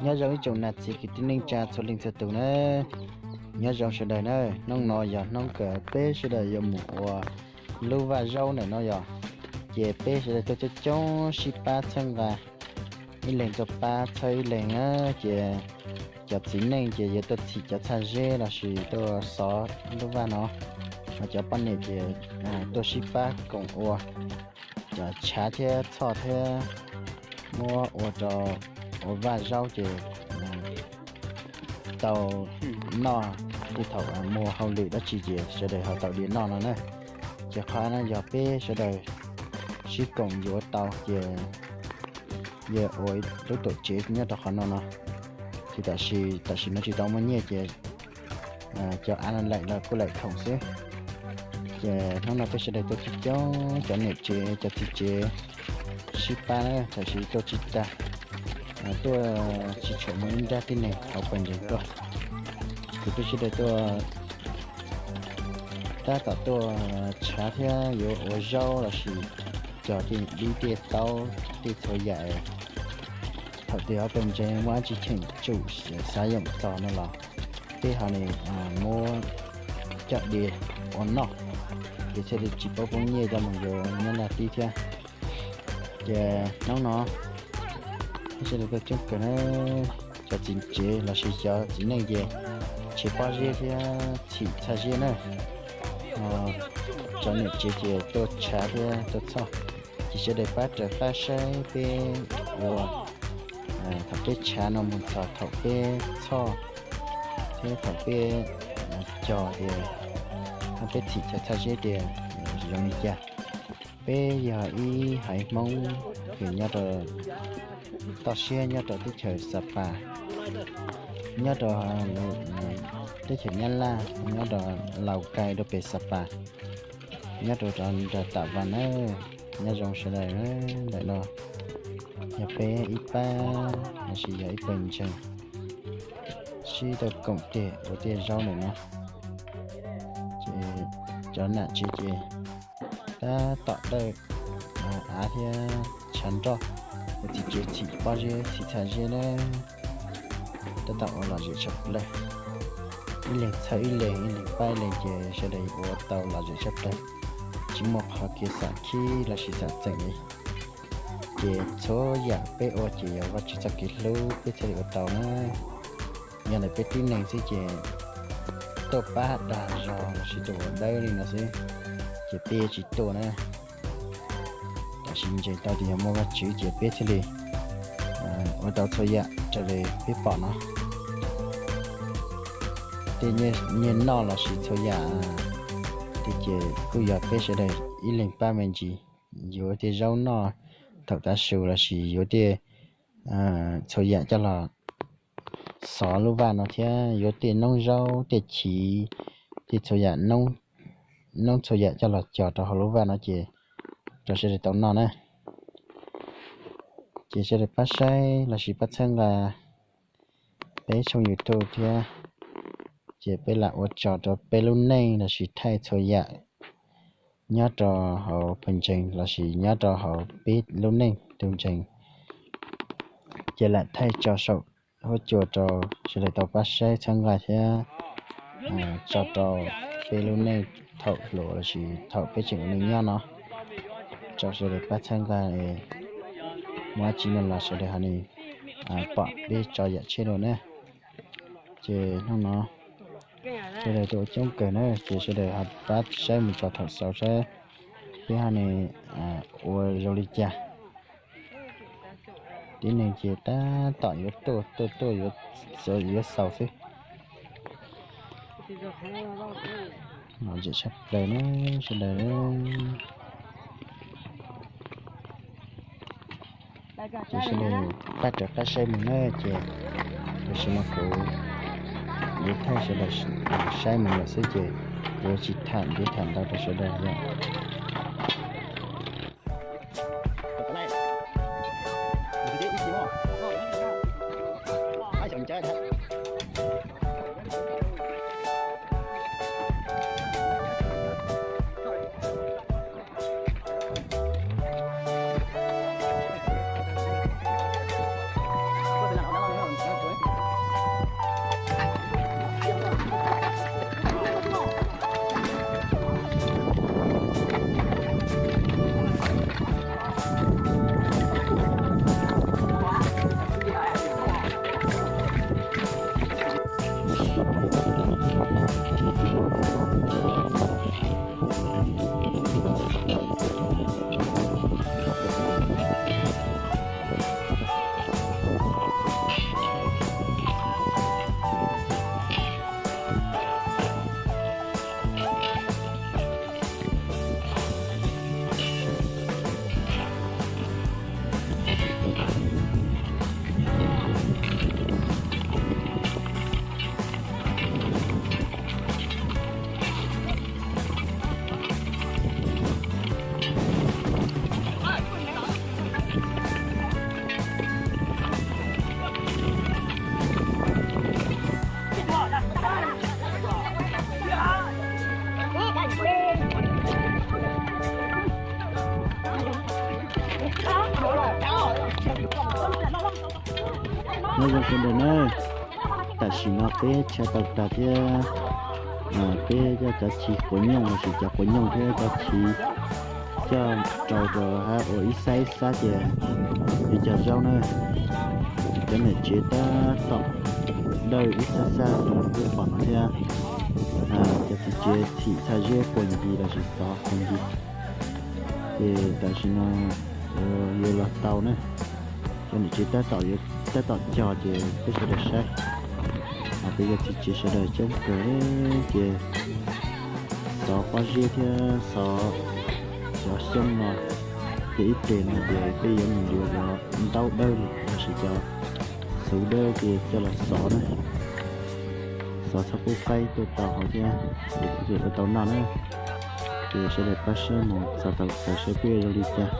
Nyob zoo ib tsoom nam txiv kwv tij neej tsa txhua leej txhua tus na. Nyob zoo sawv daws na, hnub no yog hnub kawg peb sawv daws yuav mus ua lub vaj zaub ntawm no yog, ces peb sawv daws tuaj coob coob sib pab txhawb nqa, ib leeg tuaj pab txhawb ib leeg na, ces cov txiv neej ces yuav tuaj txhim cov txhaj zeb lossis tuaj xov lub vaj no, ho cov poj niam ces tuaj sib pab koom ua cov tshav thiab txhoj thiab muab ua rau ua vaj zaub ces tau noj, tej thaum muaj hauj lwm dab tsi ces sawv daws ho tau diav noj no na. Ces qhov no yog peb sawv daws sib koom yuav tau ces yog ua lub tuam tsev nyob rau qhov no no. Ces tam sim, tam sim no tsis tau muaj nyiaj ces cov av laim los kuj laim khoom xwb. Ces hnub no peb sawv daws tuaj coob coob, cov niam tsev cov txiv tsev sib pab na, tam sim tuaj tsis tag, tuaj tsis tshuav muaj ib nrab tib neeg hauv pawg ntseeg tuaj. Ces peb sawv daws tuaj tab tom tuaj tshav thiab yuav ua zaub lossis cog tej dib tej taub tej txhua yam. Thaum twg hauv pawg ntseeg muaj dab tsi cheem tsum xav yoom txog no los peb ho li muab coj diav ua noj, ces thiaj li tsis paub poob nyiaj coj mus yuav nyob nraj tib thiab. Ces hnub no peb sawv daws tuaj coob kawg na, cov txiv tsev lossis cov txiv neej ces tshev pob zeb thiab txhim txhaj zeb na. Cov niam tsev ces tuaj tshav thiab tuaj txhoj, ces sawv daws pab raws pab saib peb ua thaum peb tshav no mus txog thaum peb txhoj thiab thaum peb cog tias, thaum peb txhim cov txhaj zeb tias zoo li cas. Peb yog ib haiv Hmoob kws nyob rau toj siab nyob rau teb chaws Xa Pas, nyob rau teb chaws Nyab Laj, nyob rau Laus Kai rau pem Xa Pas, nyob rau rau nram Tam Vas na. Nyob zoo sawv daws, ntawm no yog peb ib pab lossis yog ib pawg ntseeg sib tau koom tes ua tej zaub ntawm no. Ces cov nam tsev ces tab tom dawj av thiab tshav nroj, cov txiv tsev txhim pob zeb txhim txhaj zeb na. Tab tom ua lom zem tshaj plaws, ib leeg txhawb ib leeg, ib leeg pab ib leeg ces sawv daws ua tau lom zem tshaj plaws, tsis muaj qhov kev xam khib lossis xam txeem li. Ces txhua yam peb ua ces yog Vajtswv txoj kev hlub peb thiaj li ua tau na. Yog ntawm peb tib neeg xwb ces tuaj pab dag zog lossis tuaj ua dawb li no xwb, ces peb tsis tuaj na. Tam sim ntseeg tau tias yog muaj Vajtswv ces peb thiaj li ua tau txhua yam raws li peb pom no. Tej nyiaj noj lossis txhua yam tiag ces kuj yog peb sawv daws ib leeg pab me ntsis, yuav tej zaub noj thaum tav su lossis yuav tej txhua yam coj los xov lub vaj no thiab yuav tej noob zaub tej chiv, tej txhua yam, noob txhua yam coj los cog rau hauv lub vaj no ces rau sawv daws tau noj na. Ces sawv daws pab saib lossis pab txhawb nqa peb tshooj YouTube thiab, ces peb lam ua tso rau peb lub neej lossis thaij txhua yam nyob rau hauv pawg ntseeg lossis nyob rau hauv peb lub neej tus ntseeg, ces lam thaij tso saum huab cua rau sawv daws tau pab saib txhawb nqa thiab tso rau peb lub neej thaum hluas lossis thaum peb tseem ua neej nyob no, rau sawv daws pab txhawb nqa. Muaj dab tsi no los sawv daws ho pom peb tso yam tshiab dua na. Ces hnub no sawv daws tuaj ua coob kawg na, ces sawv daws ho pab saib mus txog thaum xaus saib peb ho ua zoo li cas. Tib neeg ces tab tom yuav tuaj tuaj tuaj yuav xaus xwb. Lom zem tshaj plaws na sawv daws. Ces sawv daws pab raws pab saib mus na, ces tam sim no kuv yuav thaij sawv daws saib mus lawm xwb ces kuv yuav tsis tham ntev tham ntau rau sawv daws yom. Nyob zoo sawv daws na, tam sim no peb tshaj tau tas thiab, peb coj cov chiv quav nyooj lossis cov quav nyooj thiab cov chiv coj rau rau hab ua ib xab ib xab ces li cog zaub na. Cov niam tsev tab tom dawj ib xab xab rau peb pom no thiab. Cov txiv tsev txhim txhaj zeb quas ncig lossis xov quas ncig. Ces tam sim no yuav los tau na. Cov niam tsev tab tom, tab tom cog ces peb sawv daws saib. Peb cov txiv tsev sawv daws coob kawg ces xov pob zeb thiab xov cov xyoob no. Ces ib pliag no ces peb yuav mus yuav cov ntaub dawb lossis cov xuv dawb ces coj los xov na. Xov txhob pub qaib tuaj tau hauv thiab, ces thiaj li ua tau noj na. Ces sawv daws pab saib mus txog thaum kawg saib peb zoo li cas.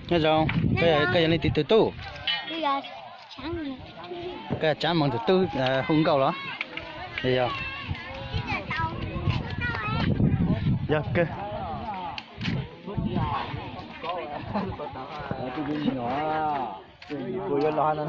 Nyob zoo, koj yog leej twg tus tub? Koj yog Tsav Moos tus tub hu nkauj los? Yog, yog kawg. Kuv yuav los no.